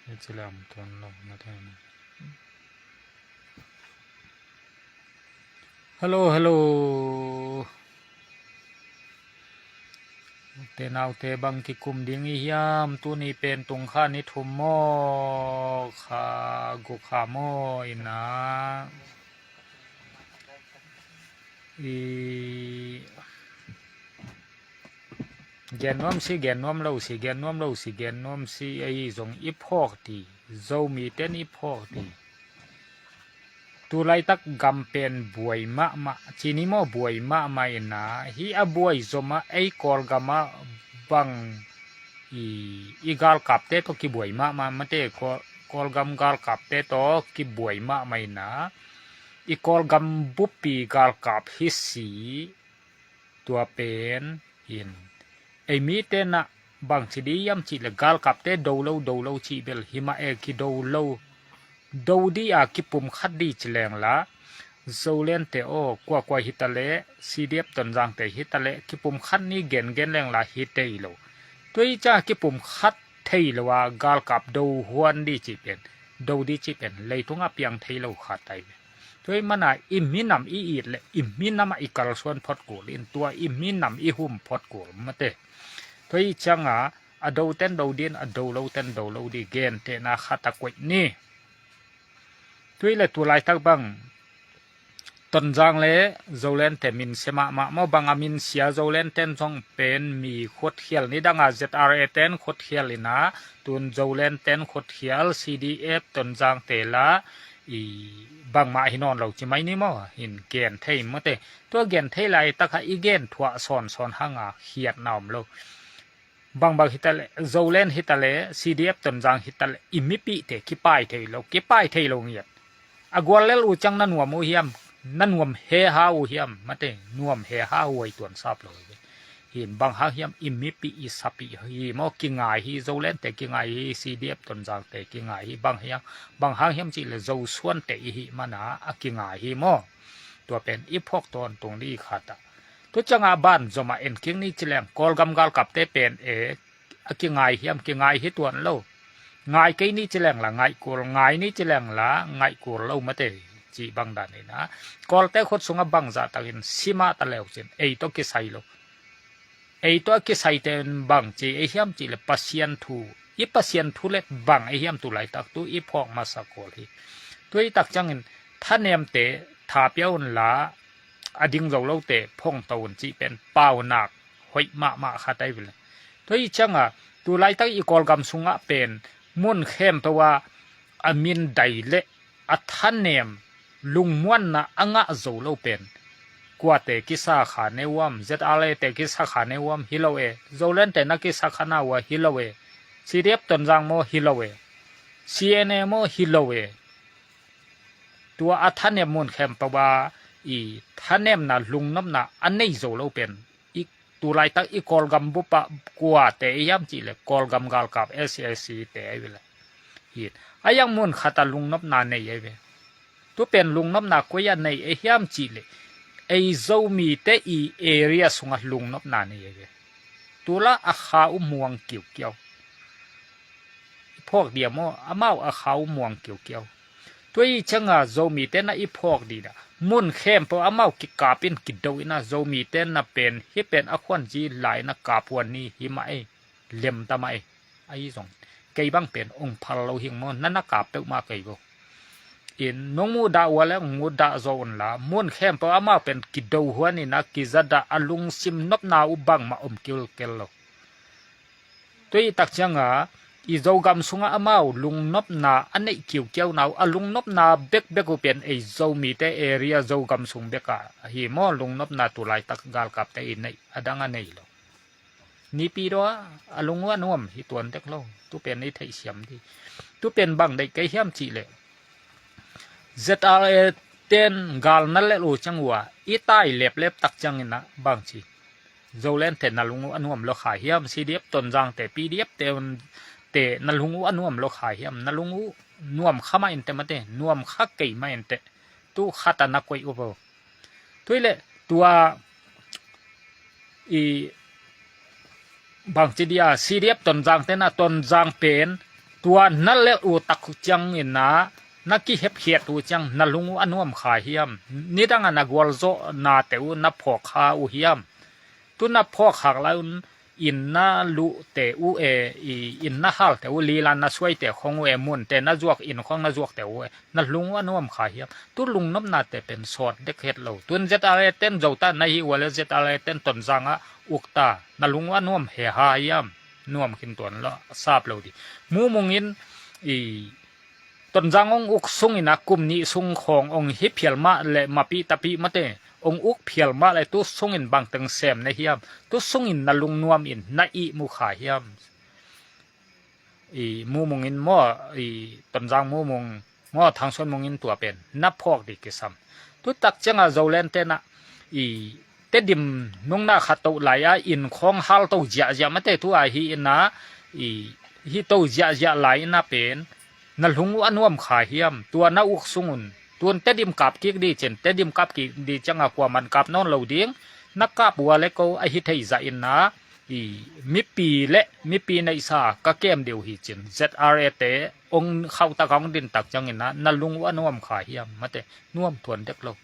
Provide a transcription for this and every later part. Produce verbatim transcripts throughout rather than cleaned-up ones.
Ci lam tuan lo na thei. Hello, hello. Te naute bang kikum ding i hiam, tuni pen tung kha ni thum maw, kha guk kha maw ina. I gen nuam si, gen nuam lo si, gen nuam lo si, gen nuam si, ei zong i phawk ti, Zomite'n i phawk ti. Tu laitak gam pen buai mahmah, cini maw buai mahmah ina, hi a buai zomah ei Kawlgamah bang i, i galkapte tawh kibuai mahmah, mate Kawl-, Kawlgam galkapte tawh kibuai mahmah ina, i Kawlgam buppi galkap hi si, tua pen in. Ei mite na bang ci di hiam cih le galkapte do lo, do lo cih bel hi mah e, kido lo. Do di a kipum khat di ci leng la, Zolandte aw, kuakua hi ta le, C D F Tonzangte hi ta le, kipum khat ni gengen leng la hi tei lo. Tua i ca kipum khat thei lo a galkap do huan di cih pen, do di cih pen, leitungah piang thei lo khat ai ve. Tua i mana i minam i it le i minamah i kalsuan phot kul in, tua i minam i hum phot kul mate. Tua i cianga a do ten do din, a do lo ten do lo di, gentehna khat a koih ni. Tua i le tu laitak bang Tonzang le Zolandte min sia mahmah maw, bang a min sia Zolandte'n zong pen mi khutkhial ni danga Z R A te'n khutkhial ina, tun Zolandte'n khutkhial, C D F Tonzangte la i bangmah hi nawn lo ci mai ni maw, hin gen thei mate. Tua gen thei laitakah i gen thuah sawnsawn hanga khiatna om lo. Bangbang hi ta le, Zoland hi ta le, C D F Tonzang hi ta le, i mipihte kipai thei lo, kipai thei lo ngiat. A gual lel uh ciang na nuam uh hiam, na nuam he ha uh hiam, mate, nuam he ha uh ai tuan sap lo. Hin bang hang hiam i mipih i sapih hi maw, kingai hi, Zolandte kingai hi, C D F Tonzangte kingai hi, bang hiam, bang hang hiam cih le Zosuante i hih mana a kingai hi maw. Tua pen i phawk tawntung di khat ah. Tu cianga ban zomah en kik ni ci leng, Kawlgam galkapte pen e, a kingai hiam, kingai hi tuan lo. Ngai kei ni ci leng la ngaih kul, ngai ni ci leng la ngaih kul lo mate, cih bang dan ina. Kawlte khut sungah bangzah takin simah ta leu cin, ei tawh kisai lo. Ei tawh a kisaite in bang ci ei hiam cih le Pasian thu, i Pasian thu le bang ei hiam tu laitak tu i phawk masa kawl hi. Tu i tak ciangin thanemte, tha pia un la, a ding zo lote phongto un cih pen paunak hoih mahmah khat ai vele. Tua i cianga tu laitak i Kawlgam sungah pen mun khempeuh ah a min dai le a thanem lungmuanna a ngah zo lo pen kuate kisa kha ne uam, Z R A te kisa kha ne uam hi lo e, Zolandte na kisa kha na ua hi lo e, C D F Tonzang maw hi lo e, C N A maw hi lo e. Tua a thanem mun khempeuh ah i thanemna lungnopna a nei zo lo pen i tu laitak i Kawlgam bup ah kuate i hiam cih le Kawlgam galkap S A C te ai vele. Hi a yang mun khat ah lungnopna nei ai ve. Tu pen lungnopna koi ah nei ei hiam cih le ei Zomite i area sungah lungnopna nei ai ve. Tu la a kha uh muang kiukiau. I phawk dia maw, amau a kha uh muang kiukiau. Tua i cianga Zomite na i phawk di dah. Mun khempeuh amau kikap in kido ina Zomite na pen hi pen a khuanzi lai na kap huan ni hi mah ei. Lem ta mah ei. Ahi zong kei bang pen ong phal lo hing maw, na na kap peuhmah kei bo. In nong mudah ua le ong mudah zaw un la, mun khempeuh amau pen kido huan ina kizadah a lungsim nopna uh bangmah om kilkel lo. Tua i tak cianga i Zogam sungah amau lungnopna a neih kiukiauna uh, a lungnopna bekbek uh pen ei Zomite area Zogam sung bekah ahi maw, lungnopna tu laitak galkapte i neih a dang a nei lo. Nipi daw a lung uh a nuam hi tuan dek lo. Tu pen i theihsiam di. Tu pen bang deih kei hiam cih le Z R A ten gal na lel uh ciang ua i tai leplep tak ciangin ah bang ci. Zolandte na lung uh a nuam lo kha hiam, C D F Tonzangte, P D F te, te na lung uh a nuam lo kha hiam, na lung uh nuam kha mah inteh mate, nuam kha kei mah inteh. Tu khat a na koih uh bo. Tui le tua i bangci dia C D F Tonzang tena Tonzang pen Tua na lelh uh tak ciangin ah na kihepkhiat uh ciang na lung uh a nuam kha hiam? Nidang a na gualzawhnate uh na phawk kha uh hiam? Tu na phawk khak lai un, inn na luhte uh e, i inn na halte uh, lila na suaite khong uh e, munte na zuak, inn khong na zuakte uh e, na lung uh a nuam kha hiam? Tu lungnopnate pen sawt dek het lo. Tun Z R A ten Zota na hi uh a le Z R A ten Tonzang ah uk ta, na lung uh a nuam he ha hiam? Nuam khin tuan lo, sap lo di. Mumung in i Tonzang ong uk sungin a kum nih sung khawng ong hi phial mah le mapi tapi mate, ong uk phial mah le tu sungin bangteng sem na hiam? Tu sungin na lungnuam in na ihmu kha hiam? I Mumung in maw, i Tonzang Mumung maw, Thangsuan Mung in tua pen na phawk di kisam. Tu tak cianga Zoland tenah i Tedim nungna khat toh lai-a inn khawng hal to ziahziah mate, tu a hi ina i hi to ziahziah lai ina pen na lung uh a nuam kha hiam? Tua na uk sungun tun Tedim kap kik di cin, Tedim kap kik di cianga kuaman kap nawn lo ding, na kap uh a le ko a hi thei zah ina i mipi le mipi neihsa ka kem deuh hi cin, Z R A te ong khauh tak a ong din tak ciangina na lung uh a nuam kha hiam? Mate, nuam thuan dek lo.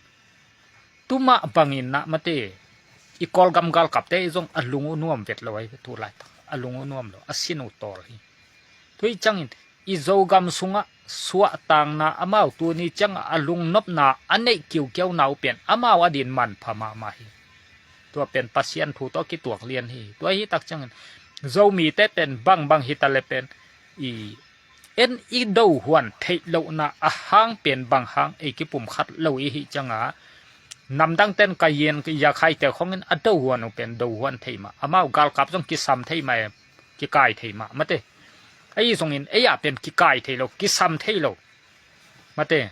Tumah bangin ah mate, i Kawlgam galkapte i zong a lung uh nuam vet lo ahi ve, tu laitak a lung uh nuam lo, a sin uh tawl hi. Tui ciangin i Zogam sungah suahtakna amau tuni ciangah a lungnopna a neih kiukiauna uh pen amau a din manpha mahmah hi. Tua pen Pasian thu tawh kituak lian hi. Tua hi tak ciangin Zomite pen bangbang hi ta le pen i en i dohuan theih lohna a hang pen bang hang ei kipumkhat lo i hih cianga namdang ten ka yen ya khaite khongin a dohuan uh pen dohuan thei mah, amau galkap zong kisam thei mah e, kikai thei mah mate. Ei zongin ei ah pen kikai thei lo, kisam thei lo mate.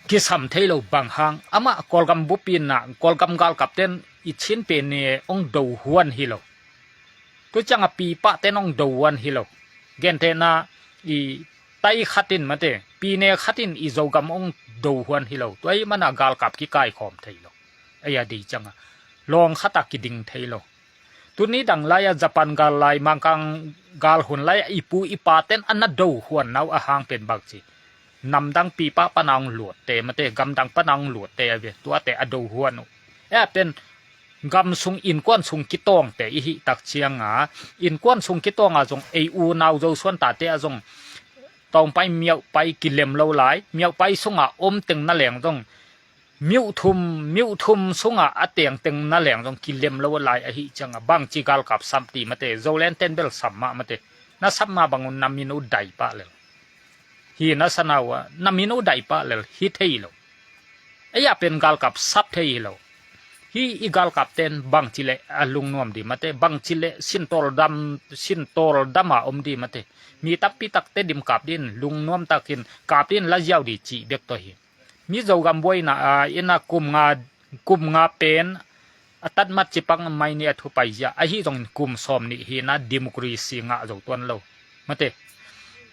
Kisam thei lo bang hang, amah Kawlgam bupina Kawlgam galkap ten i Chin pen ni ong dohuan hi lo. Tu cianga pipah ten ong dohuan hi lo. Gentehna i tai khat in mate, pine khat in i Zogam ong dohuan hi lo. Tua i mana galkap kikai khawm thei lo. Ei a di cianga lawng khat a kiding thei lo. Tuni dang lai-a Japan gal lai, Mangkang gal hun lai-a i pu i pa ten a na dohuan nau a hang pen bak ci. Namdang pipa pana ong luatte mate, gamdang pana ong luatte a ve, tuate a dohuan uh. E a pen gam sung innkuan sung kitawngte i hih tak cianga, innkuan sung kitawnga zong ei unau Zosuan tate a zong tawngpai miauhpai kilem lo lai, miauhpai sunga om teng na leng zong miuh thum, miuh thum sungah a tengteng na leng zong kilem lo lai ahi cianga bangci galkap sam ti mate, Zoland ten bel sam mah mate. Na sam mah bangun na min uh dai pah lel. Hi na sana uh a na min uh dai pah lel hi thei lo. Ei a pen galkap sap thei hi lo. Hi i galkap ten bangci le a lungnuam di mate, bangci le sintawl dam, sintawl dama om di mate. Mi tampi tak Tedim kap din, lungnuam takin kap din, la ziau di cih bek tawh hi. Mizo gam buaina a ina kum nga, kum nga pen a tatmat cipak mai ni a thupai zia ahi zongin kum sawm nih hi na democracy ngah zo tuan lo. Mate,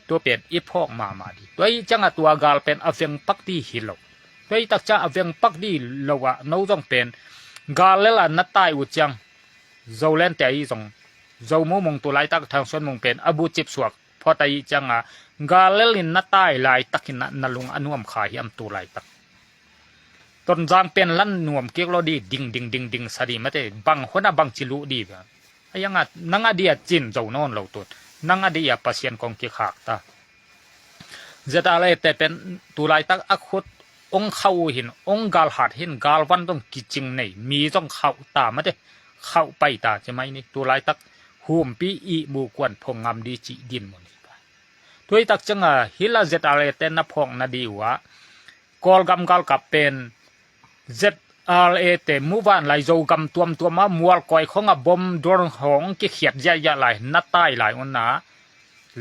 tua pen i phawk mahmah di. Tua i cianga tua gal pen a veng pak di hi lo. Tua i tak cianga a veng pak di lo ah no zong pen gal lela na tai uh ciang Zoland te ahi zong Zo Mumung tu laitak Thangsuan Mung pen a bu cip suak phawt ahi cianga gal lelin na tai laitakin na, na lung a nuam kha hiam tu laitak? Tonzang pen lan nuam kik lo di, ding ding ding ding sa di mate, bang hona bang ci luh di ba. A yanga nanga dia cin zo nawn lo tun, nanga dia Pasian kong kikhak ta. Z R A te pen tu laitak a khut ong khauh uh hin, ong galhat hin, galvan zong kicing nei, mi zong khauh ta mate, khauh pai ta ci mai ni, tu laitak humpi i mu kuan phong ngam di ci din mu ni. Tui tak cianga hila Z R A te na phawk na di uh ah Kawlgam galkap pen Z R A te muvan lai Zogam tuamtuama mualkoi khonga bom drone hong kikhiat ziahziah lai na tai lai una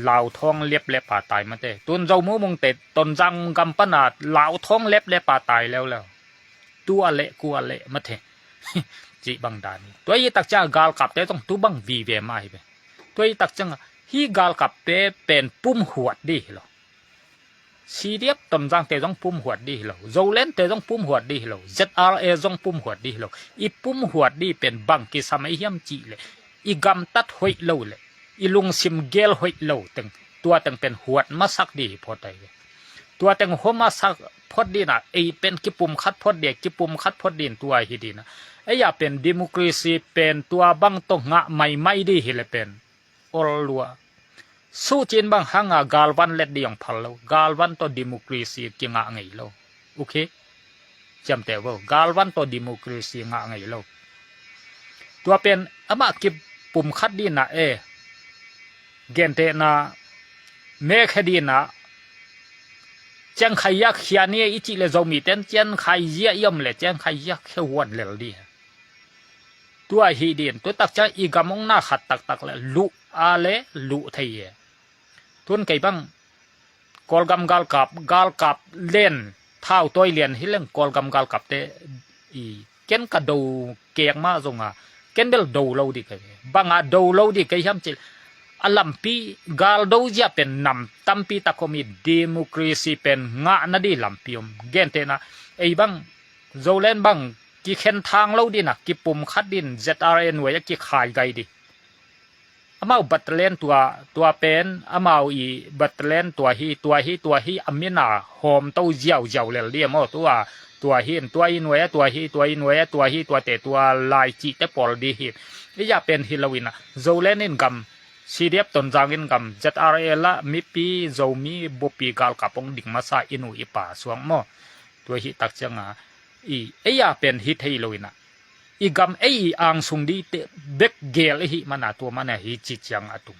lauthawng leplep a tai mate. Tun Zo Mumung te Tonzang gam pana lauthawng leplep a tai leuleu. Tu a leh ku a leh mate. Cih bang dan hi. Tua i tak cianga galkap te zong tu bang vive mah hi ve. Tua i tak cianga hi galkap te pen pum huat di hi lo. C D F Tonzang te zong pum huat di hi lo, Zoland te zong pum huat di hi lo, Z R A zong pum huat di hi lo. I pum huat di pen bang kisam ahi hiam cih le i gamtat hoih lo le i lungsim gel hoih lo teng, tua teng pen huat masak dih hi phot ahi ve. Tua teng hua masak phot dinah, ei pen kipumkhat phot dih, kipumkhat phot din tua hi dinah. Ei a pen democracy pen tua bang tawh ngah maimai dih hi le pen ol lua. Sucin bang hanga galvan let dih hong phal lo. Galvan tawh democracy kingah ngei lo. Okay? Ciamteh vo. Galvan tawh democracy ngah ngei lo. Tua pen amah kipumkhat dinah e. Gentehna mekhe dinah ciangkhai yak khia ni i cih le Zomiten ciangkhai ziah i om le ciangkhai yak khia huan lel dih. Tua hi din, tu takciang i gam ong na khat taktak le luh a le luh thei e. Tun kei bang Kawlgam galkap, galkap len thau tawi lian hi leng Kawlgam galkapte i ken ka do kek mah zonga ken bel do lo dih kei. Banga do lo dih kei hiam cih a lampi gal do zia pen nam tampi tak om i democracy pen ngah nadih lampi om. Gentehna ei bang Zoland bang kikhen thang lo dinah kipumkhat din Z R A nuai a kikhai gai dih. Amau battalion tua, tua pen amau i battalion tua hi, tua hi, tua hi a mina hawm to ziauziau lel dih a maw. Tua, tua hi in, tua i nuai a, tua hi, tua i nuai a, tua hi, tuate tua lai cihte pawl dih hi. Ei a pen hi lo inah Zoland in gam C D F Tonzang in gam Z R A lah mipi Zomi bupi galkap ong ding masa i nu i pa suang maw. Tua hi takcianga i ei a pen hi thei lo inah i gam ei i angsung dihte bek gel i hih mana tua mana hi ci ciang a tung.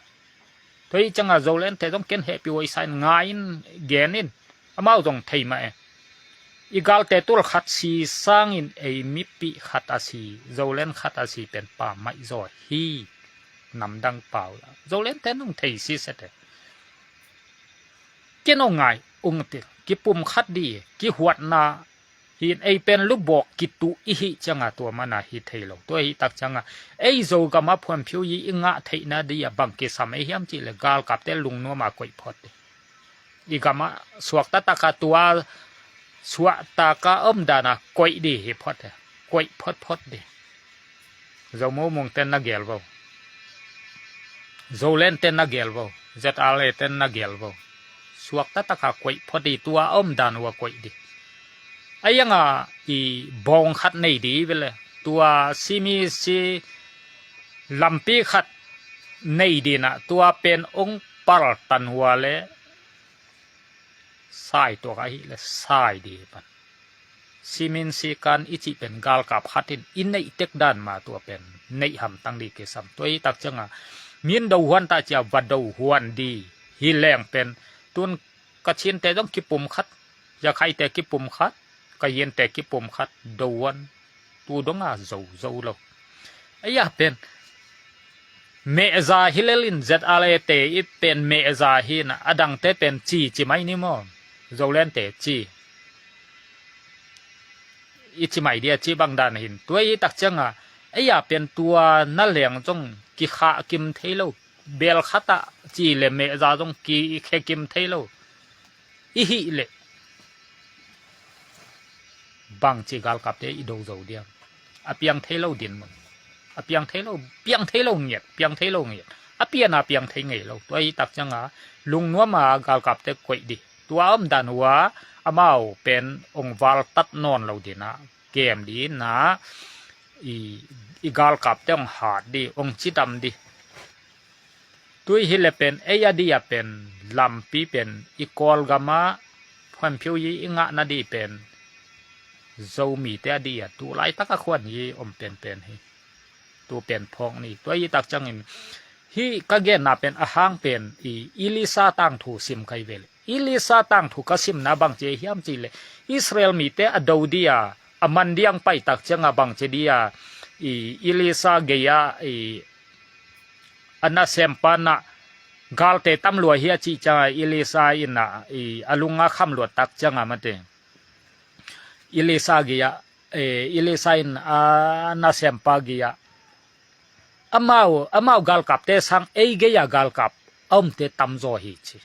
Tua hi cianga Zolandte zong ken hehpih huai sa in ngai in gen in. Amau zong thei mah e. I galte tul khat si sangin ei mipi khat a si, Zoland khat a si pen pammaih zaw hi. Namdang pau la Zolandte nong thei si sete. Ken ong ngai ung til kipumkhat dih, kihuatna hin ei pen lubawk kituh i hih cianga tua mana hi thei lo. Tua hi takcianga ei Zogama phuanphiu i i ngah theihna dih a bang kisam ei hiam cih le galkapte lungnuama koih phot dih. I gama suakta taka tua suahtaka omdana koih dih hi phot e. Koih photphot dih. Zomumungte na gel vo. Zolandte na gel vo. Z R A te na gel vo. Suakta taka koih phot dih, tua omdan ua koih dih. A ianga i bawng khat nei dih vele. Tua simi si lampi khat nei dinah tua pen ong paltan hua le sai tuak ahi le sai dih pan. Simin sikan i cih pen galkap khat in i neih tek dan ma tua pen neih hamtang dih kisam. Tua i takcianga min do huan ta cia va do huan dih hi leng pen tun Kachinte zong kipumkhat, Yakhaite kipumkhat, Kayinte kipumkhat, do huan tu donga zo zo lo. Ei a pen mehza hi lelin Z R A te i pen mehza hi na, a dangte pen ci ci mai ni maw? Zolandte ci i ci mai dia ci bang dan hin tua i takcianga ei a pen tua na leng zong kikhah kim thei lo, bel khatah ci le mehza zong kikhe kim thei lo. I hih leh bangci galkapte i do zo diam? A piang thei lo dinmun. A piang thei lo, piang thei lo ngiat, piang thei lo ngiat. A pian a piang thei ngei lo. Tua i takcianga lungnuama galkapte koih dih. Tua omdan hua amau pen ong valtat nawn lo dina kem dina i, i galkapte ong hat dih, ong cidam dih. Tui hi le pen ei a dih a pen lampi pen i Kawlgama phuanphiu i i ngahna dih pen Zomite a dih a tu laitaka khuan i om penpen hi. Tu pen phawk ni. Tua i takciangin hih ka genna pen a hang pen i Elisa tangthu sim kai vel. Elisa tangthu ka simna bangci hiam ci le Israel mite a do dih a a man diang pai takcianga bangci dih a i Elisa gei a i a nasempa na galte tam lua hi a cih cianga Elisa in a i a lunga kham luat takcianga mate Elisa gei a, e, Elisa in a nasempa gei a amau, amau galkapte sang ei gei a galkap a omte tamzaw hi ci.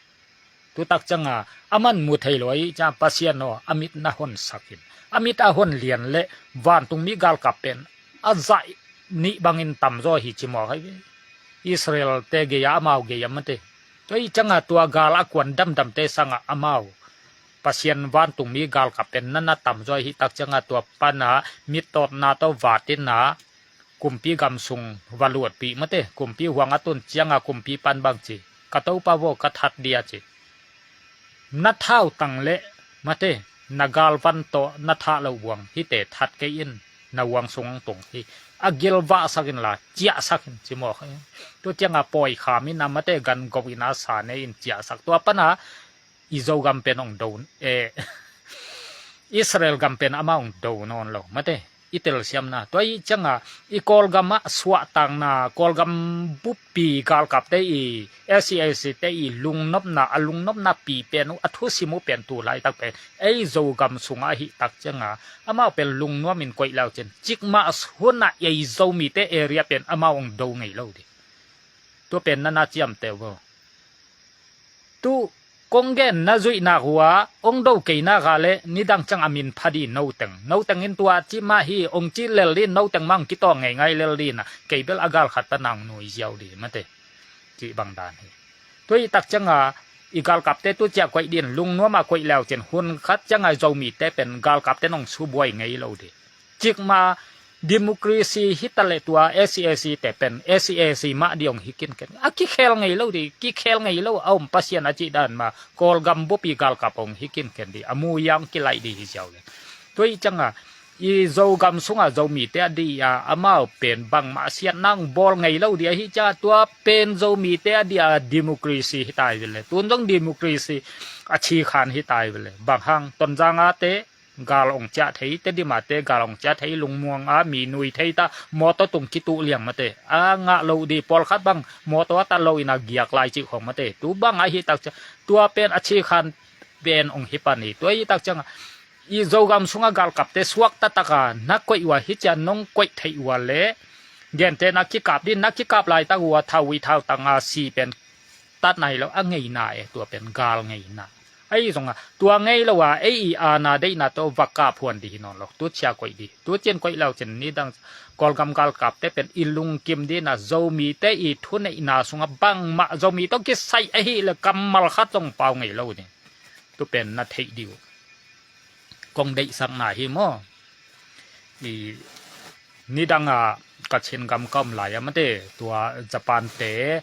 Tutak cianga a man mu thei lo ahi cianga Pasian aw a mit na honsakin a mit a hon lian le vantungmi galkap pen a zaih nih bangin tamzaw hi ci mawk ahi ve. Israel te gei-a amau gei-a mate. Tua i cianga tua gal a kuan damdamte sanga amau Pasian vantungmi galkap pen na na tamzaw ahih tak cianga tua pana mittawtna tawh vatina kumpi gam sung va luatpih mate, kumpi huang a tun cianga kumpi pan bang ci, ka topa vaw ka that dia ci. Na thau tang le mate, na galvan tawh na thah lo buang hite that kei in, na huang sung ang tung hi. A gilvahsak inla ciahsak in ci mawk hi. Tu cianga pawi kham in a mate, gan go in a sa ne in ciahsak. Tua pana i Zogam pen ong do e, Israel gam pen amah ong do nawn lo mate. I telsiamna tua i cianga i Kawlgam ah suahtakna, Kawlgam buppi galkapte i SAC te i lungnopna, a lungnopna pi pen uh, a thusim uh pen tu laitak pen ei Zogam sungah ahih tak cianga amau pen lungnuam in koih lau cin, cikmah hunah ei Zomite area pen amau ong do ngei lo di. Tua pen na na ciamteh uh. Tu kong gen na zuih nak uh a ong do kei nak a le nidang ciang a min pha di noteng, noteng in tua cih mah hi ong cih lel di, noteng mah ong kitawng ngeingai lel di na, kei bel a gal khat pan a ong nui ziau di mate. Cih bang dan hi. Tua i tak cianga i galkapte tu ciah koih din, lungnuam a koih leu cin hun khat cianga Zomite pen galkapte nong subuai ngei lo di. Cikmah democracy hi ta le tua SAC te pen SAC mah di ong hi kinken. A kikhel ngei lo di, kikhel ngei lo a om Pasian a cih dan mah Kawlgam buppi galkap ong hi kinken di, a mu ia ong kilaih di hi ziau le. Tua i cianga i Zogam sunga Zomite a di a amau pen bangmah siatna ong bawl ngei lo di ahih cianga tua pen Zomite a di a democracy hi tai ve le. Tun zong democracy a cikhan hi tai ve le. Bang hang Tonzang a te gal ong ciah thei, Tedim a te gal ong ciah thei, Lungmuang a mi nui thei ta, mawtaw tung kituh liang mate. A ngah lo di, pawlkhat bang mawtaw a tat lo in a giak lai cih khong mate. Tu bang ahih tak ciang tua pen a cikhan pen ong hi pan hi. Tua ahih tak cianga i Zogam sunga galkapte suak taktak a na koih uh a hi ciang nong koih theih uh a le, gente na kikap din, na kikap laitak uh a thau i thau tang a si pen tat nai lo a ngeina e, tua pen gal ngeina. Ahi zonga tua ngei lo a ei i aana deihna tawh va kap huan di hi nawn lo. Tu cia koih di, tu cian koih lo cin nidang Kawlgam galkapte pen i lungkim dina Zomite i thuneihna sunga bangmah Zomi tawh kisai ahih le kammal khat zong pau ngei lo ding. Tu pen na theih di uh. Kong deihsakna hi maw? I nidanga Kachin gam ka om lai a mate, tua Japan te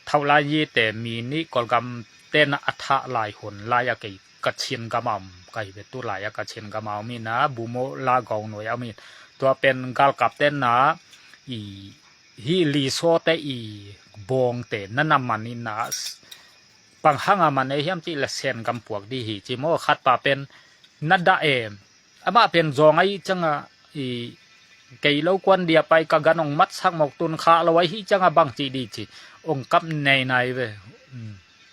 thauh lai i te mi nih Kawlgam ten a thah lai hun lai a kei Kachin gam a om ka hi ve. Tu lai a Kachin gam a om ina bumo la gong nuai a om in, tua pen galkap ten a i hi liso te i bawng te na na man ina bang hanga man ei hiam cih le Sen gam puak di hi ci maw? Khat pa pen na dah em, amah pen zawng ahi cianga i kei lo kuan dia pai ka gan ong matsak mawk tun khah lo ahi cianga bang cih di ci ong kap nei nai ve.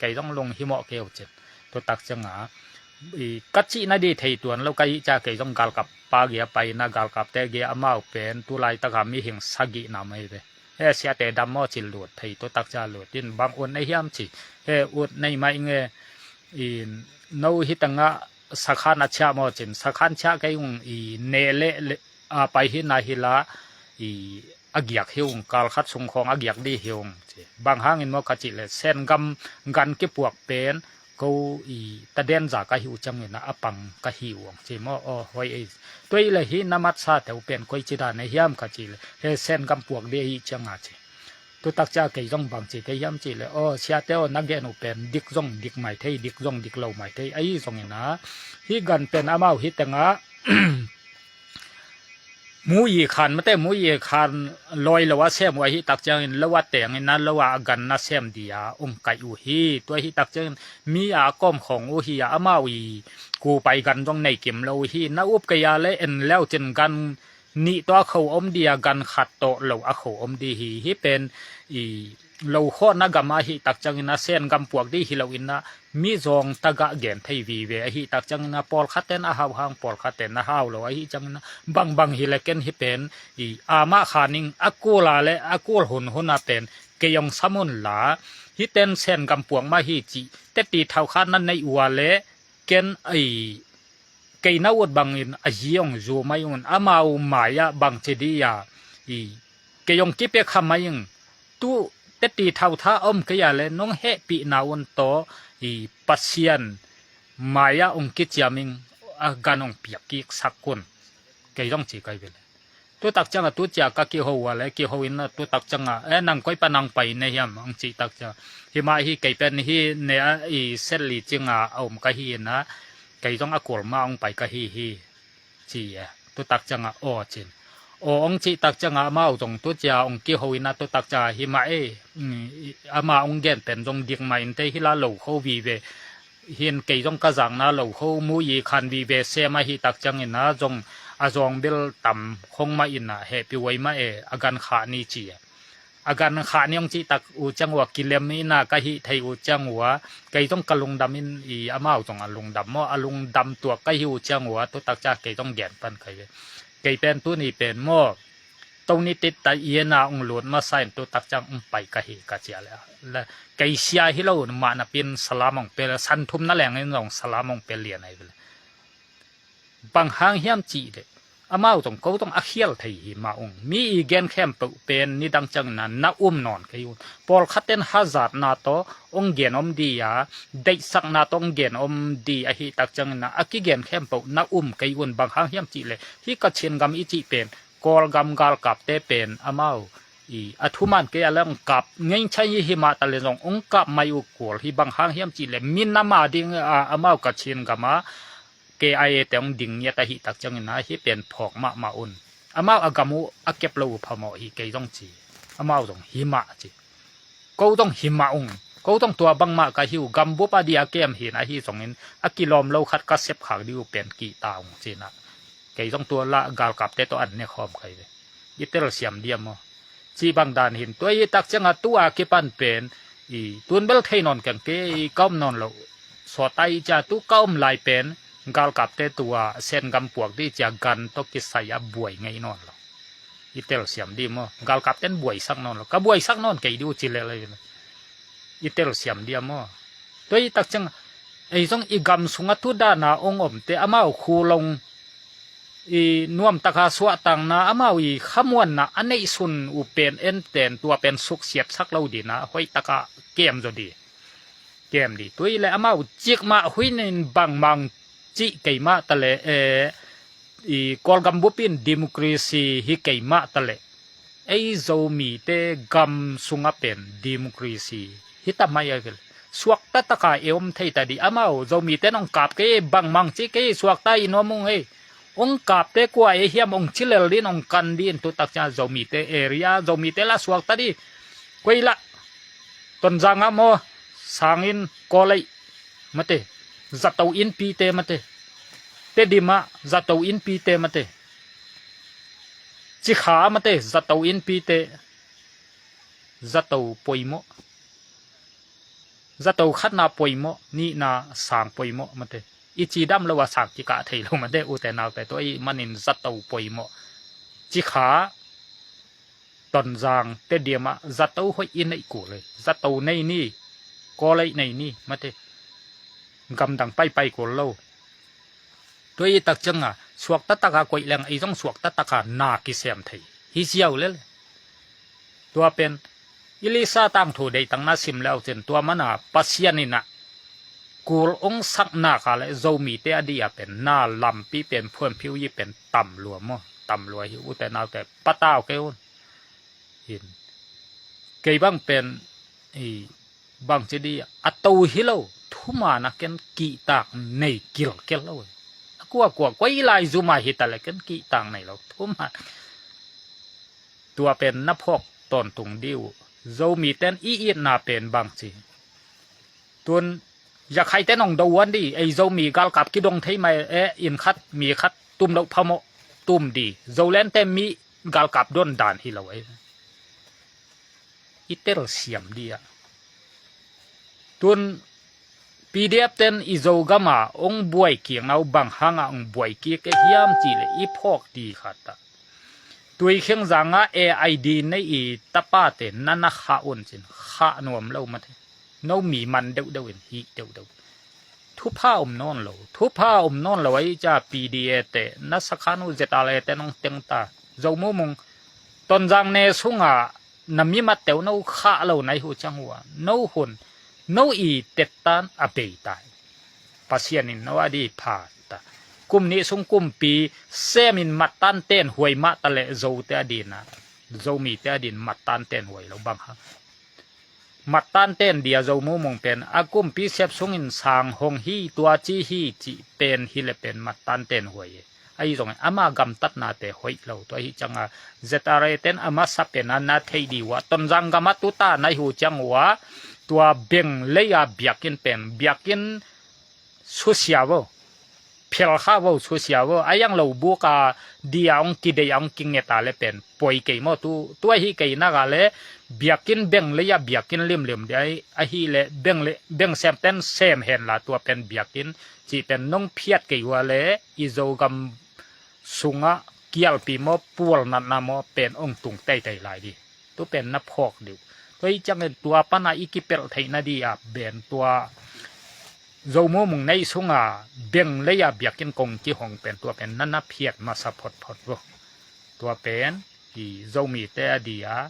Kei zong lung hi mawh kei uh cin. Tutak cianga i ka cihna di thei tuan lo ka hi cia kei zong galkap pa gia pai na galkapte gia amau pen tu laitaka mihing sagih na mai ve. He siate dam maw cin lut phei tutak cia lut in bang ut nei hiam ci. He ut nei mai nge. I no hi tangah sakhan a ciah maw cin, sakhan ciah kei ung i ne leh a pai hi na hi la i a giak hi ung, kal khat sung khawng a giak di hi ung ci. Bang hangin maw ka cih le Sen gam gan kipuak pen ko i taden za ka hi uh ciangin a pang ka hi uh ang ci maw? Aw hoi ei. Tua i le hi na matsa teu pen koi ci dan a hiam ka cih le he Sen gam puak di a hi cianga ci. Tutak cia kei zong bang ci kei hiam cih le aw siate aw na gen uh pen dik zong dik mai thei, dik zong dik lo mai thei. Ahi zongina hi gan pen amau hi tengah mu i khan mate, mu i khan lawi lo a sem uh ahi tak ciangin lo a tengin a lo a gan na sem dia ung kaih uh hi. Tua ahi tak ciangin mi a kawm khawng uh hi a amau i kupai gan zong nei kim lo uh hi. Na up kei a le en leu cin gan nih tawh a kho om dia gan khat tawh lo a kho om di hi. Hi pen i lo khawhna gam ahi tak ciangin a Sen gam puak di hi lo in a mi zawng tagah gen thei vive ahi tak ciangin a pawlkhat ten a hau hang pawlkhat ten a hau lo ahi ciangin a bangbang hi le ken hi pen i amah khaning a kul a le a kul hun hun a pen kei ong sam un la hi ten Sen gam puak mah hi cih teti thau khat na nei uh a le ken ei kei na ut bangin a zi ong zu mai un amau mai ah bang ci di a i kei ong kipia kha mai ing tu Ti thautha a om kei a le nong hehpihna un tawh i Pasian mai-ah ong kiciam ing, a gan ong piak kiksak un. Kei zong ci kai ve le. Tutak ciangah tucia ka kiho uh a le kiho in a tutak ciangah, e, nang koi pa nang pai ne hiam, ong cih tak ciangah, hi mah hi, kei pen hi ne a i Setli cinga a om ka hi in a, kei zong a kul mah ong pai ka hi hi, ci e. Tutak ciangah aw cin. Aw ong cih tak ciangah amau zong tucia ong kiho in a tutak ciangah hi mah e, mm, ama ong gen pen zong dik mah in te hi la lo kho vive. Hin kei zong ka zakna lo kho mu i khan vive sem ahi tak ciangin a zong a zong bil tam khong mah in a hehpih huai mah e, a gan khah ni ci e. A gan khah ni ong cih tak uh ciang uh a kilem in a ka hih thei uh ciang uh a, kei zong ka lungdam in i amau zong a lungdam maw, a lungdam tuak ka hi uh ciang uh a tutak ciang kei zong gen pan kai ve. Kei pen tuni pen maw, toni tit ta i en a ong lut masa in tutak ciang ong pai ka hi ka cia le. Le kei sia hi lo mah napin salam ong pe le, san thum na leng in zong salam ong pe lian ai ve le. Bang hang hiam cih le amau zong ko zong a khial thei hi mah ung. Mi i gen khempeuh pen nidang ciangin a na um nawn kei un. Pawlkhat ten hazatna tawh ong gen om di a, deihsakna tawh ong gen om di ahi tak ciangin a, a kigen khempeuh na um kei un. Bang hang hiam cih le hi Kachin gam i cih pen Kawlgam galkapte pen amau i a thuman kei a le ong kap ngei chai hi mah ta le zong ong kap mai uh kul hi. Bang hang hiam cih le minam a ding a, amau Kachin gam a K I A te ong ding ngiat ahi tak ciangin a hi pen phawk mahmah un. Amau a gam uh a kep lo uh phamawh hi kei zong ci. Amau zong hi mah ci. Ko zong hi mah ung. Ko zong tua bangmah ka hi uh, gambup a di a kem hin ahi zongin a kilawm lo khat ka sep khak di uh pen kihta ung cin a. Kei zong tua lah galkapte tawh an ne khawm kai ve. I telsiam diam maw? Cih bang dan hin tua i tak ciang a tu a kipan pen i tun bel thei nawn keng kei, i ka om nawn lo. Sawta i cia tu ka om lai pen galkapte tua Sengam puak di cia gan tawh kisai a buai ngei nawn lo. I telsiam di maw? Galkap ten buaisak nawn lo. Ka buaisak nawn kei di uh ci lel. I telsiam di a maw? Tua i tak ciang ei zong i gam sungah tu dana ong omte amau khulong i nuamtaka suahtakna amau i khamuanna a neihsun uh pen enten tua pen suksiatsak lo dina hoihtaka kem zaw di. Kem di. Tui le amau cikmah huinin bangmang cih keimah tale, eh, i Kawlgam bup in democracy hi keimah tale. Ei Zomite gam sunga pen democracy hi ta mai a vel. Suakta taka e om thei ta di. Amau Zomite nong kap kei, bangmang ci kei, suakta i nuam ung ei. Ong kapte kua e hiam ong cilel din, ong kan din, tu tak cia Zomite area, Zomite la suakta di. Koi la Tonzang ah maw, Sangin, Kawlei mate, Zato innpite mate, Tedim ah Zato innpite mate, Cikha ah mate, Zato innpite, Zato poimawh, Zato khatna poimawh, nihna Sang poimawh mate. I cidam lo a Sang kikah thei lo mate, ute naute, tua i manin Zato poimawh. Cikha Tonzang, Tedim ah Zato hoih i neih kul ei. Zato nei ni, Kawlei nei ni mate. Gamdang paipai kul lo. Tua i tak cianga suakta taka koih leng ei zong suakta taka na kisem thei hi ziau lel. Tua pen Elisa tangthu deitang na sim leu cin tua mana Pasian inah kul ong sakna ka le Zomite a di a pen na lampi pen phuanphiu i pen tam lua maw? Tam lua hi, ute naute, patau kei un. Hin kei bang pen i bang ci di a to hi lo, thuman a ken kihtak nei kilkel lo. A kuakua koi lai zuma hi ta le ken kihtak nei lo, thuman. Tua pen na phawk tawntung di uh. Zomiten i itna pen bang ci. Tun Yakhaite nong do uan di, ei Zomi galkap kidong thei mai e, inn khat mi khat tum loh phamawh tum di. Zolente mi galkap don dan hi lo ei. I telsiam di a. Tun P D F ten i Zogama ong buai kik nau bang hanga ong buai kik e hiam ci le i phawk di khat a. Tui khengzanga A I D nei i tapate na na khah un cin khah nuam lo mate. No mi man deuhdeuh in hih deuhdeuh. Thupha om nawn lo. Thupha om nawn lo ahi cia P D A te na sakhan uh Z R A te nong teng ta. Zomumung Tonzang ne sunga na mimatteu no khah lo nai hu ciang ua no hun no i tettan a bei tai. Pasian in no a di pha ta. Kum nih sung kumpi sem in mattan ten huai mah ta le Zote a dina, Zomite a din mattan ten huai lo bang hang. Mattan ten dia Zo mumung pen a kumpi sep sungin sang hong hi tua ci hi cih pen hi le pen mattan ten huai e. Ahi zongin ama gamtatnate hoih lo tua hi cianga Z R A ten a masa pen a na thei di ua Tonzang gama tuta na hi hu ciang ua tua beng lei a biakinn pen biakinn susia vo, phelkha vo, susia vo, a yang lo buka dia ong kidei a ong kingeta le pen poi kei maw tu, tua hi kei naka le biakinn beng lei a biakinn limlim di ahi le beng le beng sem ten sem hen la tua pen biakinn ci pen nong phiat kei ua le i Zogam sunga kialpi maw pual natna maw pen ong tung teitei lai di. Tu pen na phawk diu. Tua hi ciangin tua pana i kipelh theihna di a ben tua Zo mumung nei sunga beng lei a biakinn kong kihong pen tua pen na na phiat masa photphot vo. Tua pen i Zomite a di a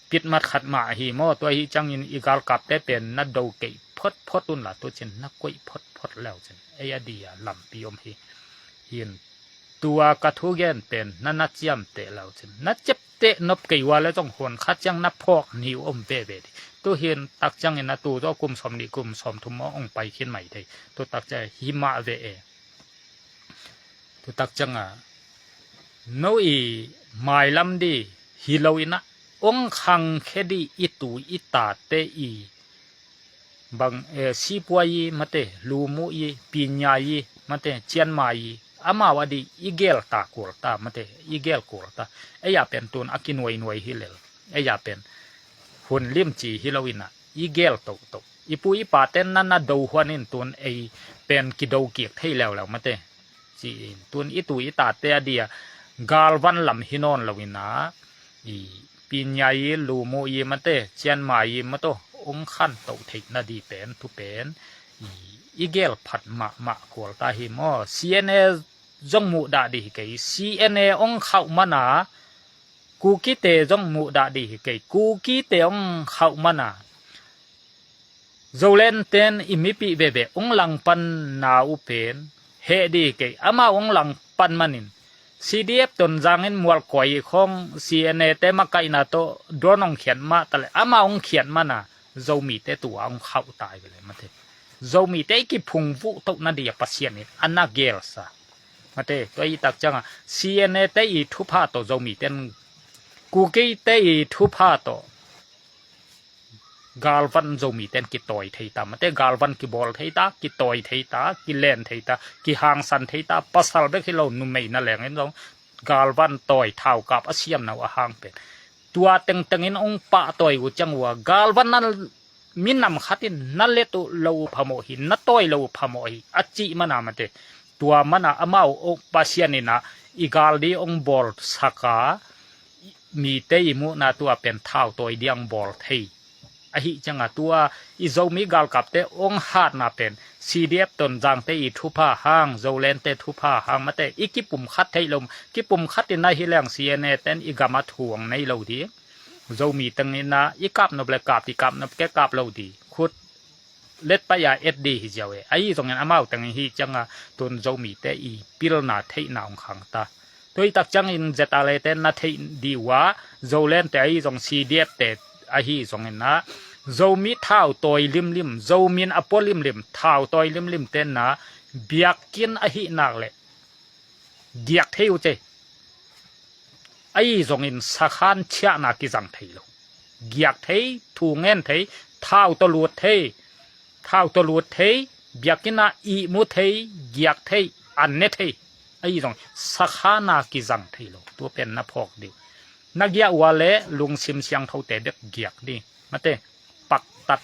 pitmat khat mah ahi maw tua hi ciangin i galkapte pen na do kei photphot un la tu cin na koih photphot leu cin ei a di a lampi om hi. Hin tua ka thugen pen na na ciamteh leu cin na ciapteh nop kei ua le zong huan khat ciang na phawk niu om veve di. Tu hin tak ciangin a tu zaw kum sawm nih kum sawm thum maw ong pai khin mai thei. Tu tak ciang hi mah ve e. Tu tak cianga no i mailam di hi lo ina ong khangkhe di i tu i tate i bang eh, sipuai i mate lumu i pinya i mate cianma i amau a di i gel ta kul ta mate i gel kul ta. Ei a pen tun a kinuainuai hi lel ei a pen hun limci hi lo ina i gel tohtoh i pu i paten na na do huan in tun ei pen kido kik thei leuleu mate. Ci-in tun i tu i tate a dia galvan lam hi nawn lo ina i pinya i lumu i mate cianma i mato ong khan toh theihna di pen tu pen i, i gel phat mahmah kual ta hi maw? C N A zong muh dah di hi kei. C N A ong khauh mana Kukite zong muh dah di hi kei. Kukite ong khauh mana Zoland ten i mipi veve ong langpan na u pen heh di hi kei. Ama ong langpan manin C D F Tonzang in mualkuai khong C N A te makaihna to don ong khian mah tale ama ong khian mana Zomite tua ong khauh tai vele mate. Zomite i kiphung vuh toh na di a Pasian in a na gelsa mate. Tua i tak cianga C N A te i thupha to Zomite Kukite i thupha to galvan Zomiten kitawi thei ta mate. Galvan kibawl thei ta, kitawi thei ta, kilen thei ta, kihangsan thei ta. Pasal bek hi lo numei na lengin zong galvan tawi thaukap a siamna uh a hang pen tua tengtengin ong pahtawi uh ciang uh a galvan na minam khatin na let uh lo uh phamawh hi, na tawi lo uh phamawh hi a cih mana mate. Tua mana amau ong Pasian ina i gal di ong bawlsaka mite i muhna tua pen thau tawi diang bawl thei. Ahi cianga tua i Zomi galkapte ong hatna pen C D F Tonzangte i thupha hang Zolente thupha hang mate i kipum khat thei lo. Kipum khat in ahi leng C N A ten i gama thuang nei lo di. Zomi teng ina i kap nop le kap i kap nop ke kap lo di. Khut let pai a et di hi ziau e. Ahi zongin amau teng hi cianga tun Zomite i pilna theihna ong khang ta. Tua i tak ciangin Z R A te na theih di uh a Zoland te ahi zong C D F te ahi zongin a Zomi thau tawi limlim Zomin a pua limlim thau tawi limlim te na biakinn ahi nak le giak thei uh ce. Ahi zongin sakhan chiahna kizang thei lo. Giak thei, thu ngen thei, thau tawh lut thei, thau tawh lut thei, biakinn ah ihmu thei, giak thei, an ne thei. Ahi zong sakhana kizang thei lo. Tua pen na phawk dih. Na giah uh a le lungsim siangthote bek giak dih. Mate paktat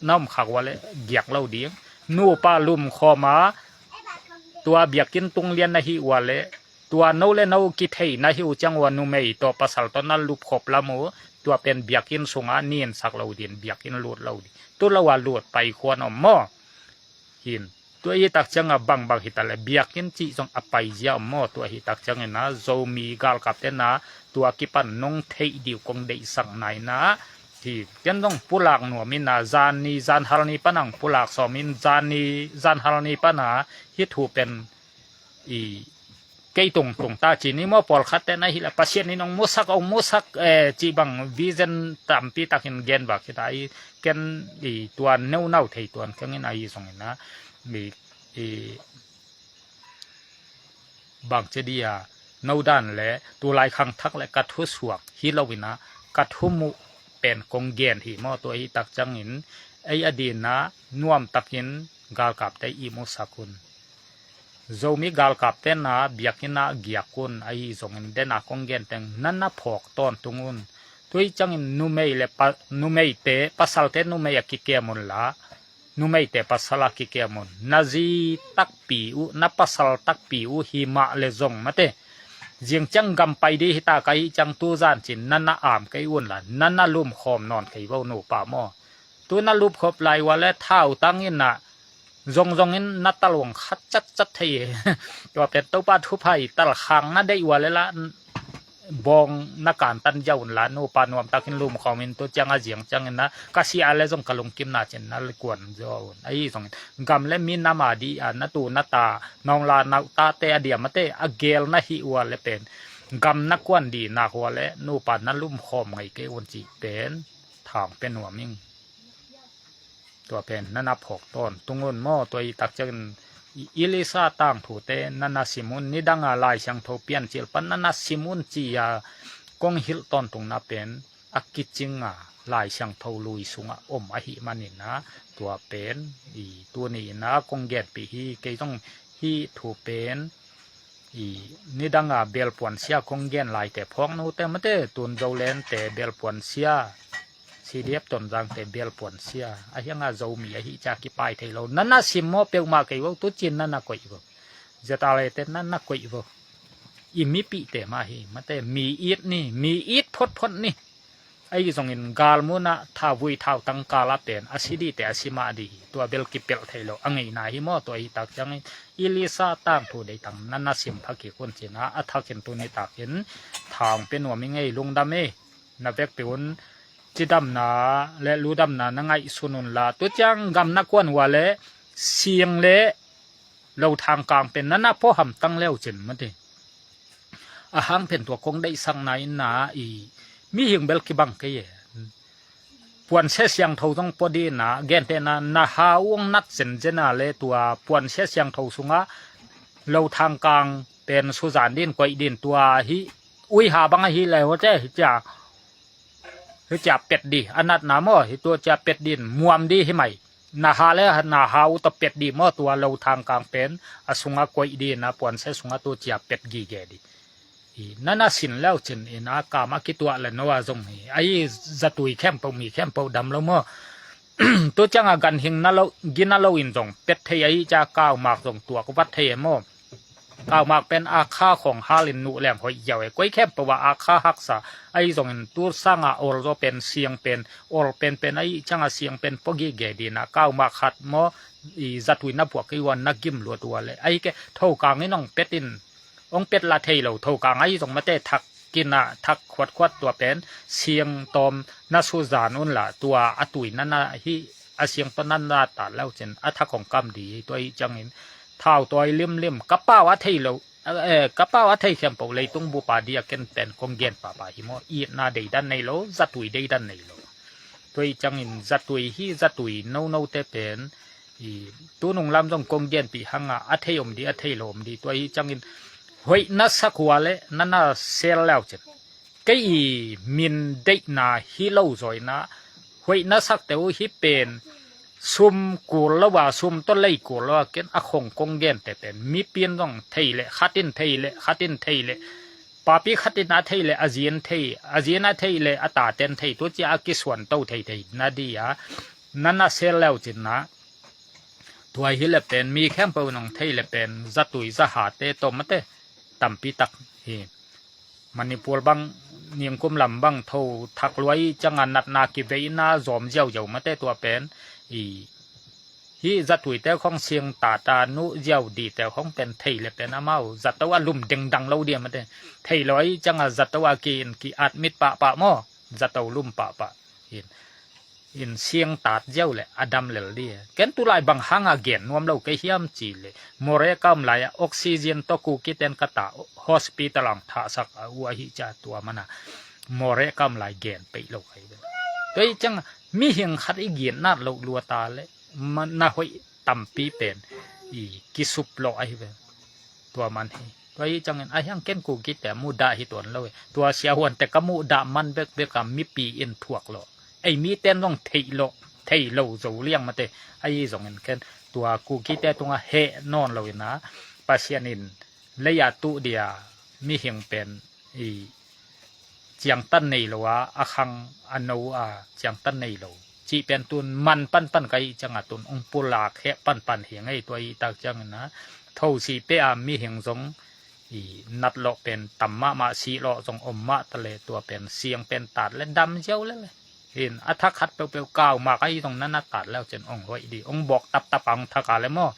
na om khak uh a le giak lo ding. Nupa lum khawma tua biakinn tung lian na hi uh a le tua no le no kithei na hi uh ciang uh a numei tawh pasal tawh na lupkhop lam uh tua pen biakinn sunga ninsak lo din biakinn lut lo dih. Tu lo a lut pai khuan om maw? Hin Tua hi tak cianga bangbang hi ta le biakinn cih zong a paizia om maw? Tua hi tak ciangin a Zomi galkapte na tua kipan nong theih dih uh kong deihsak na in a hi. Ken zong pulak nuam in a zan ni zan hal ni pan ang pulak sawm in zan ni zan hal ni pan a hi thu pen i kei tungtung ta ci ni maw? Pawlkhatte na hi la Pasian in ong musak ong musak eh, ci bang vision tampi takin gen bak hi ta i ken i tuan neunau thei tuan kengin a hi zongin a i, i bang ce dia no dan le tulai khang thak le ka thu suak hi lo in a ka thu muh pen kong gen hi maw? Tua hi tak ciangin ei a din a nuam takin galkapte i musak un. Zomi galkapte na biakinn ah giak un ahi zongin dena kong gen teng na na phawk tawntung un. Tua hi ciangin numei le pa, numeite pasalte numei a kikem un la numeite pasal a kikem un. Na zi takpi uh na pasal takpi uh hi mah le zong mate zing ciang gam pai dih hi ta ka hi ciang tu zan cin na na am kei un la na na lumkhawm nawn kei vo nupa maw? Tu na lupkhop lai ua le thau tangin na zongzongin na taluang khat catcat thei hi. Tua pen Topa thupha i tal khang na deih ua le la bawng na kantan ziau un la nupa nuam takin lumkhawmin tu ciang a ziang ciangin na ka si a le zong ka lungkim na cin na kuan zaw un ahi zongin gam le mi nama di a na tu na ta nong la nau tate a diamate a gel na hi ua le pen gam na kuan di nak ua le nupa na lumkhawm ngei kei un cih pen thang pe nuam ing. Tua pen na na phawk tawntung un maw? Tua i tak ciangin Elisa tangthute na na sim un nidanga Lai Siangtho piancil pan na na sim un ci-a kong hilh tawntungna pen a kicinga Lai Siangtho lui sungah om ahi manin a tua pen i tuni in a kong genpih hi. Kei zong hi thu pen i nidanga belpuan sia kong gen laite phawk note mate tun zolente belpuan sia C D F Tonzangte belpuan sia a hianga Zomi ahi ca kipai thei lo. Na na sim maw peuhmah kei vo tu cin na na koih vo. Zetalete na na koih vo. I mipihte mah hi mate mi it ni mi it photphot ni. Ahi zongin galmunah thavui thautang kala pen a si dihte a si mah dih hi. Tua bel kipelh thei lo a ngeina hi maw? Tua hi tak ciangin Elisa tangthu deitang na na sim pha kik un cina a thakin tuni takin thang pe nuam i ngei lungdam i na vekpi un cidamna le ludamna na ngaihsun un la tu ciang gam na kuan ua le siang le lo thangkang pen na na pawham tang leu cin mati. A hang pen tua kong deihsakna in na i mihing bel kibang kei e. Puansia siangtho zong pawh dina gentehna na ha uang nat zenzen a le tua puansia siangtho sunga lo thangkang pen suzan din koih din tua hi uiha bang ahi le hote hi cia hi cia pet di a natna maw hi tua cia pet din muam di hi mai. Na ha le na ha uh tawh pet dih maw tua lo thangkang pen a sungah koih dih na puanse sungah tu cia pet gige dih. I na na sin leu cin in a kam a kituah le no a zong hi ahi zatui khempeuh mi khempeuh dam lo maw? Tu ciangah ganhing na lo gina lo in zong pet thei ahi cia kaumak zong tuak vat thei e maw? Kaumak pen a kha khong halin nuh leng hoih ziau e koi khempeuh a a kha haksa ahi zongin tu sanga ol zaw pen siang pen ol pen pen ahi cianga siang pen pawh gige dina kaumak khat maw i zatui na puak kei ua na gim luat ua le ahi ke thokang in ong pet in ong pet la thei lo thokang ahi zong mate thak kina thak khuatkhuat tua pen siang tawm na suzan un la tua a tui na na hi a siang tawh na na ta leu cin a thak ong kam di tua ahi ciangin thau tawi limlim ka pau a thei lo ka pau a thei khempeuh leitung bupa dia ken pen kong gen papa hi maw? Itna deidan nei lo zatui deidan nei lo. Tua hi ciangin zatui hi zatui nonote pen i tunung lam zong kong genpih hanga a thei om di a thei lo om di tua hi ciangin hoih na sak hua le na na sel leu cin kei i min deihna hi lo zawina hoih na sakte uh hi pen sum kul lo a sum tawh lei kul lo a ken a khong kong gente pen mipin zong thei le khatin thei le khatin thei le papi khatin a thei le a zin thei a zin a thei le a taten thei tu cia a kisuan to thei thei na di a na na sel leu cin na tua hi le pen mi khempeuh nong thei le pen zatui zahate tawmate tampi tak hi. Manipur bang ningkum lam bang tho thak luai canga natna kiveina zawm ziauziau mate tua pen i Hih zatuite khong singtat a nuh ziau dite khong pen thei le pen amau zato a lum dengdang lo dia mate. Thei lo ahi cianga zato a ki-in ki-at mit pahpah maw? Zato lum pahpah. In, in singtat ziau le a dam lel dia. Ken tulai bang hanga gen nuam lo kei hiam ci le, Moreh ka om lai-ah oxygen tawh Kukiten ka ta hospital ang thahsak a uh ahi cia tua mana Moreh ka om lai gen peih lo kei ve. Tua hi cianga mihing khat i ginat loh lua ta le na hoih tampi pen i kisup lawh ahi ve. Tua man hi. Tua hi ciangin a hiang ken Kukite muhdah hi tuan lo hi. Tua siahuante ka muhdah man bekbek a mipi in thuak lawh. Ei miten zong theih lawh, thei lo zo liang mate. Ahi zongin ken tua Kukite tunga heh nawn lo ina Pasian in lei a tuh dia mihing pen i ciangtan nei lo a, a khang a no a ciangtan nei lo cih pen tun man panpan ka hih cianga tun ong pulak heh panpan hi ngei. Tua hih tak ciangina thosi pe a mihing zong i nat lawh pen tam mahmah, sih lawh zong om mah ta le tua pen siang pen tat le dam ziau le le. In a thak khat peuhpeuh kau mak ahi zong nana tat leu cin ong hoih di, ong bawk taptap a ong thak a le maw?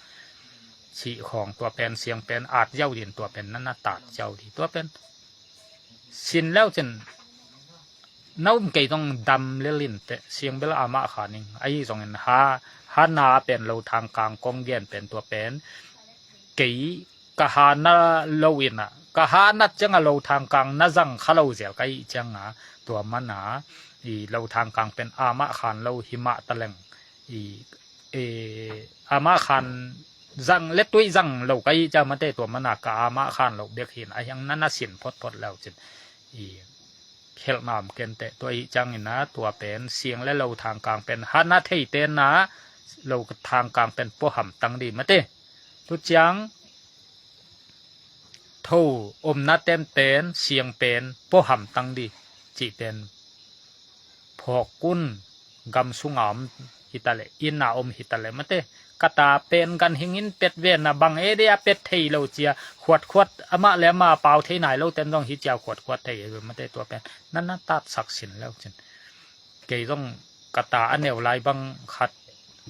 Sih khawng tua pen siang pen at ziau din tua pen nana tat ziau di. Tua pen sin leu cin na um kei zong dam lel in teh, siang bel amah khan ing. Ahi zongin ha, ha na pen lo thangkang kong gen pen tua pen kei ka ha na lo ina, ka ha nat cianga lo thangkang na zang kha lo zel ka hih cianga tua mana i lo thangkang pen amah khan lo hi mah ta leng i, e, amah khan zang le tuih zang lo ka hih cianga mate tua mana ka amah khan lo bek hin a hiang nana sin photphot leu cin i khelh nam kenteh tua hih ciangina tua pen siang le lo thangkang pen ha na theite na lo thangkang pen puaham tang di mate. Tu ciang tho omna ten pen siang pen puaham tang di cih pen phawk un. Gam sunga om hitaleh, inn a om hitaleh mate. Ka ta pen ganhing in pet ve na bang e dia pet thei lo cia khuatkhuat amah le amah pau thei nai lo ten zong hi cia khuatkhuat thei e mate tua pen nana tatsak sin leu cin. Kei zong ka ta a neu lai bang khat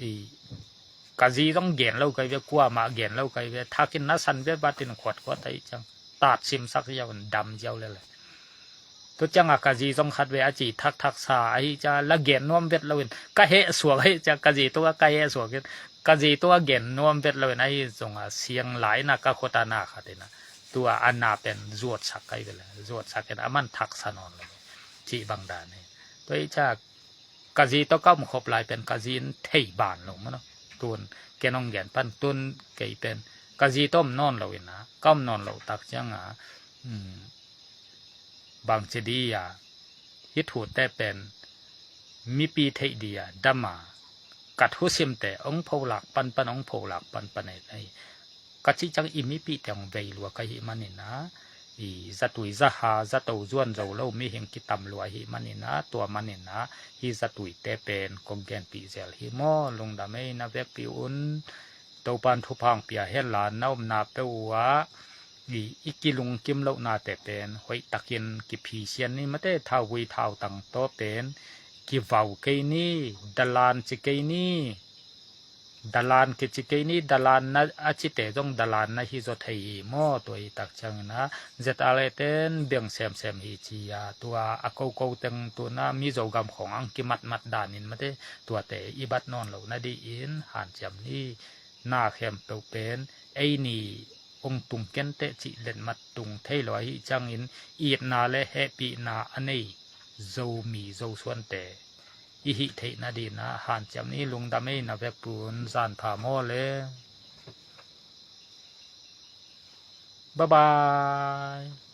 i ka zi zong gen lo kai ve, kuamah gen lo kai ve, thakin na san ve batin khuatkhuat ahi ciang tat simsak ziau in dam ziau lele. Tu cianga ka zi zong khat ve a ci thakthak sa ahi cia la gen nuam vet loin ka heh suak ahi cia ka zi tua ka heh suak in ka zi tua gen nuam vet loin ahi zonga siang laina ka khuata na khatina tua a na pen zuatsak kai vele, zuatsak in a man thaksa nawn lo cih bang dan hi. Tua hi cia ka zi tawh ka om khop lai pen ka zi in thei ban lo mano. Tun ken ong gen pan tun kei pen ka zi tawh om nawn lo ina ka om nawn lo tak cianga bangci di a hih thute pen mipi theih di a dama ka thusimte ong pholak panpan ong pholak panpan e. Ka cih ciang i mipihte ong vei lua ka hih manina i zatui zaha zato zuan zo lo mihing kitam lua hih manina tua manina hih zatuite pen kong genpih zel hi maw? Lungdam ei na vekpi un. Topan thupha ong pia henla na omna peuh uh ah i, i kilungkim lohnate pen hoihtakin kiphisian ni mate. Thauvui thautang tawh pen kivau kei ni, dalan ci kei ni. Dalan kici kei ni, dalan na a cite zong dalan na hi zaw thei hi maw? Tua hi tak ciangina Z R A ten biang semsem hi ci a tua a koko teng tuna Mizo gam khong ang kimatmat danin mate tuate i bat nawn lo na di in hanciam ni. Na khempeuh pen ei ni ong tung kenteh cih letmat tung thei lo ahi ciangin itna le hehpihna a nei Zomi Zosuante i hih theih nadina hanciam ni. Lungdam ei na vekpun zan pha maw le. Bye bye.